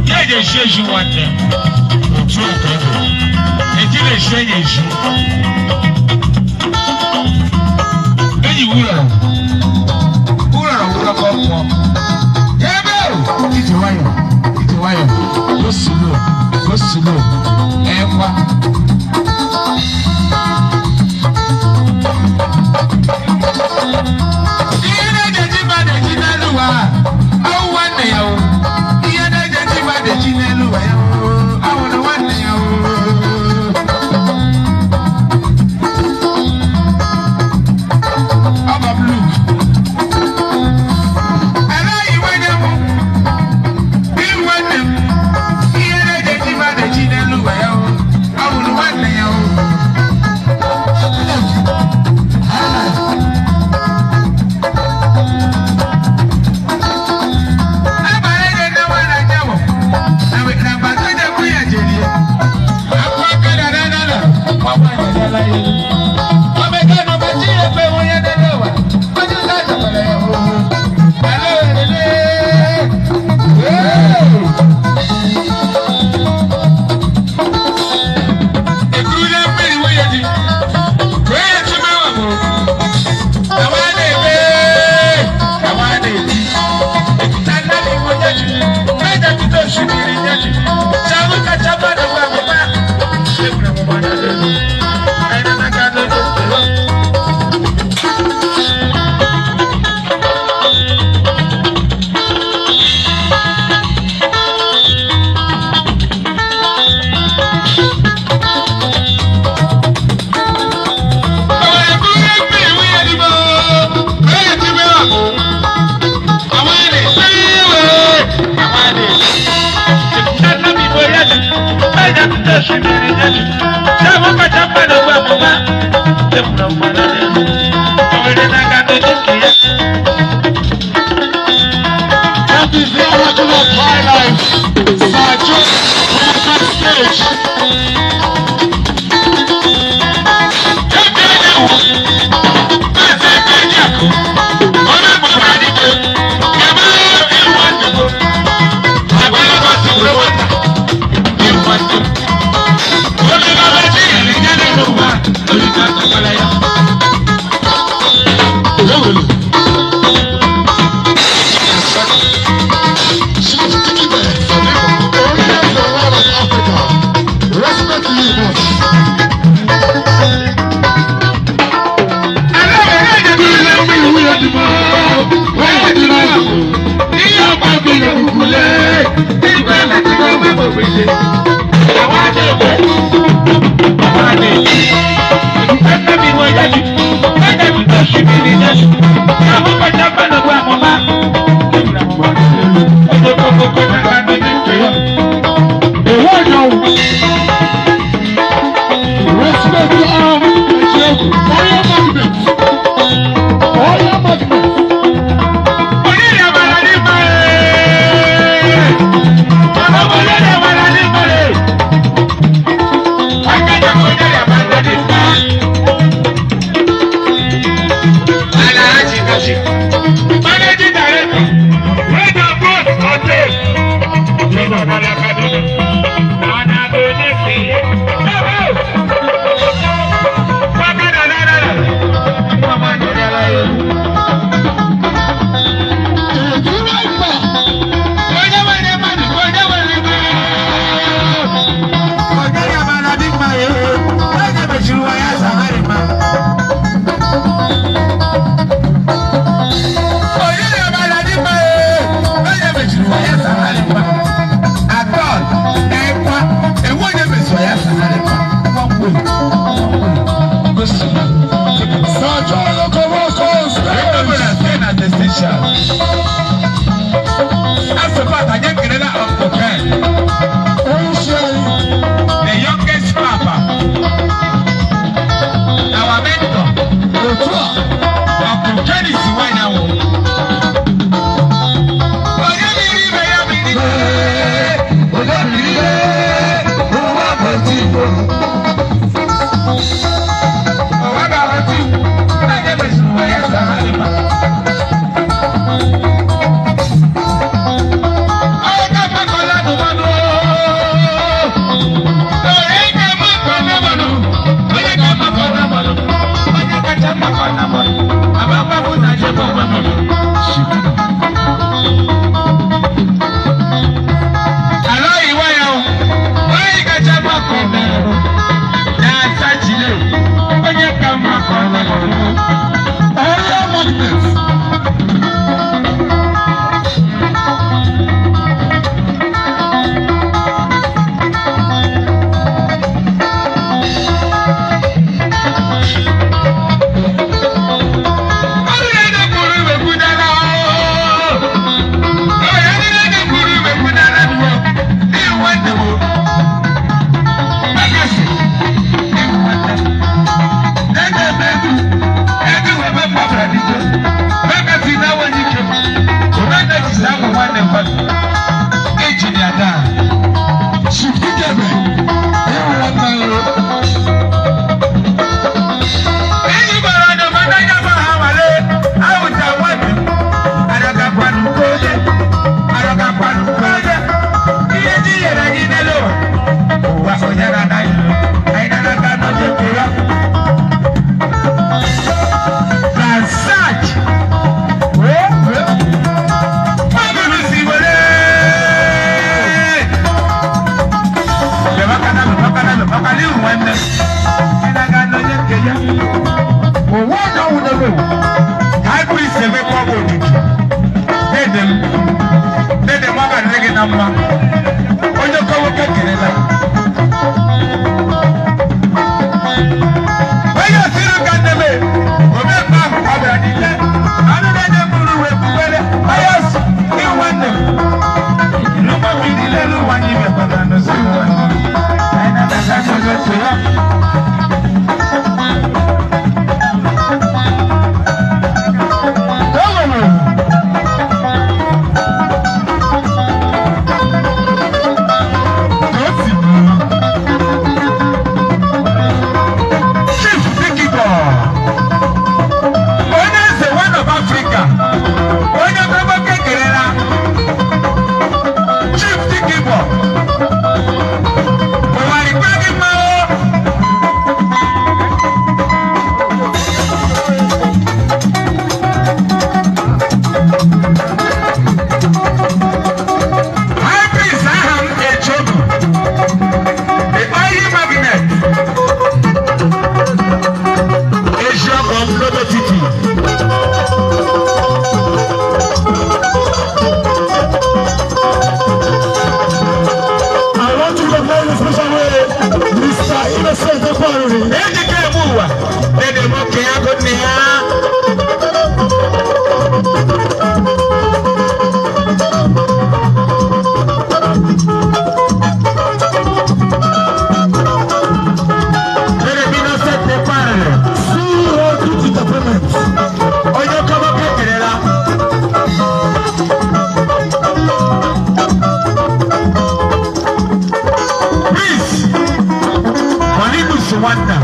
Ya eji eshi eshi nwanne otu a ka ọ bụ. Eji na-eshi enyi eshi. Enyi wúrọ̀ wúrọ̀ wúrọ̀ kọ́ pọ̀. Ebe o! Ije nwayọ, ije nwayọ, go slow, go slow, ẹ̀kwa. Ihe na-ejeji mmadụ eji n'elu ụwa, awụ nwanne ya o. Ihe na-ejeji mmadụ eji n'elu ụwa ya o, awụrụ nwanne ya o. Ọba m Luke. Anaghị nwanne m, bi nwanne m. Ihe na-ejeji mmadụ eji n'elu ụwa ya o, awụrụ nwanne ya o. That is the oracle of high life. Sir John on stage. Chief Tikibe Sadiq, Only the Lord of Africa. Respect you, boss. Respect the arm, Oya magnet. Oya magnet. Managing Director, Radio Board Hotel. Okwu. High priest Emeka bụ otutu. Dede m. Dede m, ọ ga-adịrị gị na mma. Onye ọkọ nwoke kelela. Onye osiri ka nne m omemgbe ahụ ọ bịara niile. Anụ na-enye m uru wee bugbere. Onye osi ịhụ nwanne m. N'ụgbọ mmiri lelu ụwa anyị mekwara n'osi ụwa. Anyị na-adacha n'ụzọ otu ya. Chief Dikiko, onye eze one of Africa, onye gbogbo kekerela. Chief Dikiko, ụwa ikpe gị mma o. High priest aha m Echobu, the oil magnet. Eziokwu m n'obe titi. I want to recognize in a special way Mr. Innocent Ekwariri. Ejike eme ụwa, dede m okenye agụ nne ya. Dede m Innocent Ekwariri. CEO Good Entertainment. Onye kọmọ kekerela. Prince Malinus Nwanna,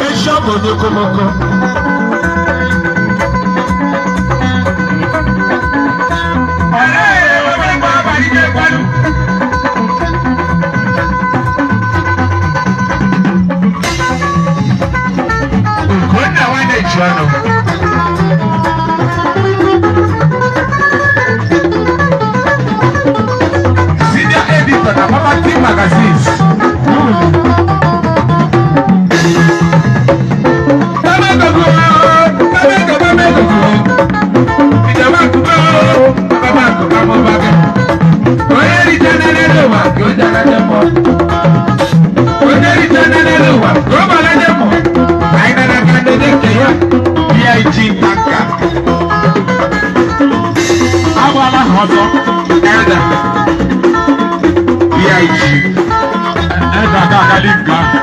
Eziokwu onye komoko. Olee onye mgbe abalị ga-ekwenụ? Ugonna nwanne ji ọnụ. Senior editor na Property Magazines. B.I.G. Tanka. Agbala ha ọzọ. Elder. B.I.G. Eze aka akali nke ahụ.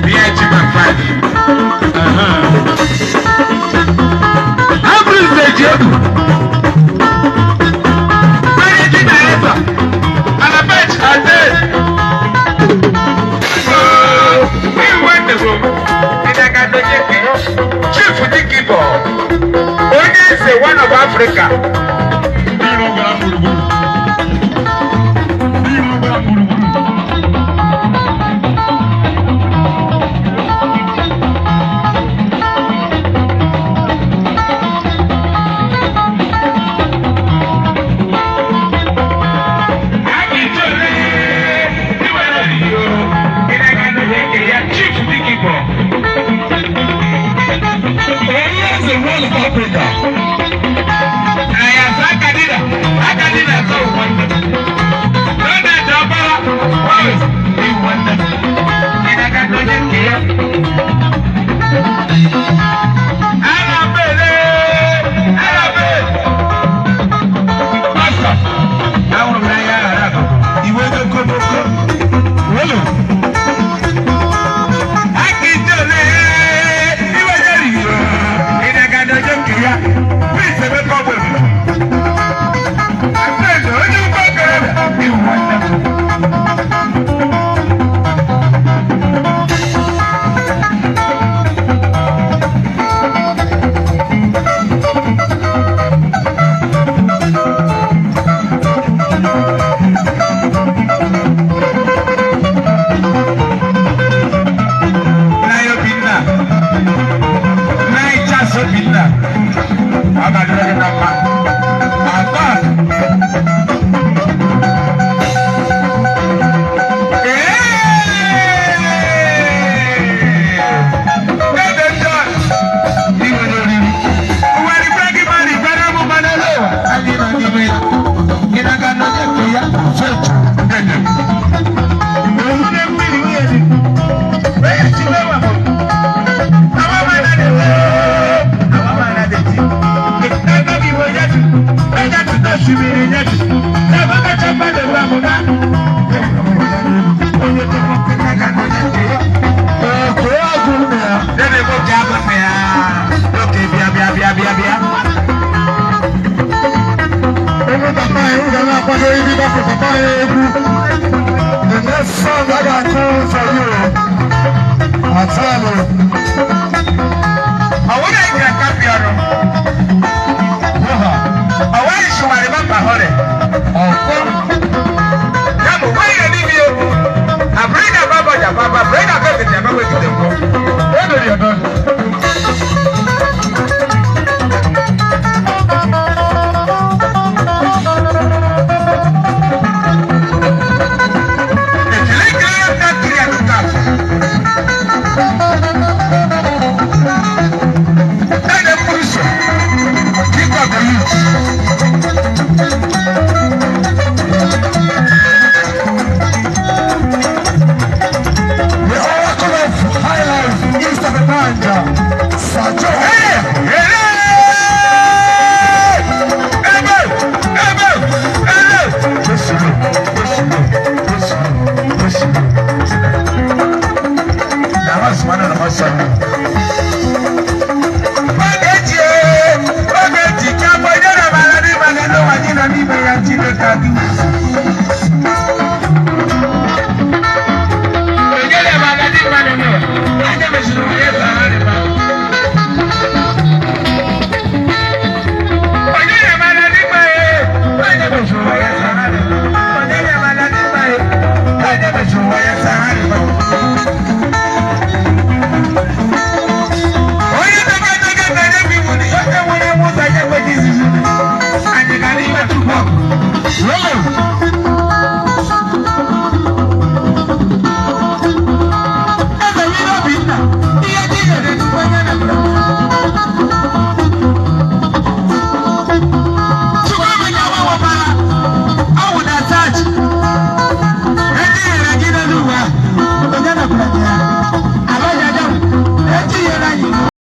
B.I.G. my friend. Abris Ejiogu. Managing Director. Alabech Ade. Chief Dikibo, onye eze one of Africa. Ndị iro gbara m gburugburu. Ndị iro gbara m gburugburu. Chief Dikibo. Onye eze one of Africa. Ayasa Akadina, Akadina. mmiri nye ji. Ebe kacha mmadụ ebe a bụ na onye tọrọ nkịta ga na onye nke ya. Ee, agụ nne ya. Dede nwoke agụ nne ya. Nwoke bịa bịa bịa bịa bịa. Ụmụ papa anyị ga na-akwado ibi gbapụ papa anyị egwu. The next song I ga-akụ for you. Atịalụ. Ọ wụrụ anyị ka bịọrọ. Ọ nweghị sụwarị bamba họrị. Ọkọ. Ya bụ nwaanyị n'ime ya. Abụrị na baba ja baba, abụrị na baba ja baba gide mbọ. O doro ya dọrọ. Ekele ekele ya nna kiri akụkọ afọ. Ede mkpụrụ so, king of the youth. The oracle of high life east of the Niger. Sir Joe. Hey! Hey! Ebe! Ebe! Ebe! Kwesịrị, kwesịrị, kwesịrị, kwesịrị. Na ha zụmanụ na ha sọrọ. Ogechi ee, Ogechi ka afọ nyere m ala n'ịma gị n'ụwa gị nọ n'ime ya Chineke adịghị. Enyere m ala n'ịma gị n'ụwa. Anya mechiri m ya sara rịba. Onye mara n'ịma ya, onye mechiri ụwa ya sara rịba. Onye mara n'ịma ya, onye mechiri ụwa ya sara rịba. Onye na-ege na enye m iwu na onye nwere ụzọ ya enweghị izizi. Anyị gara ime tupu ọgụ.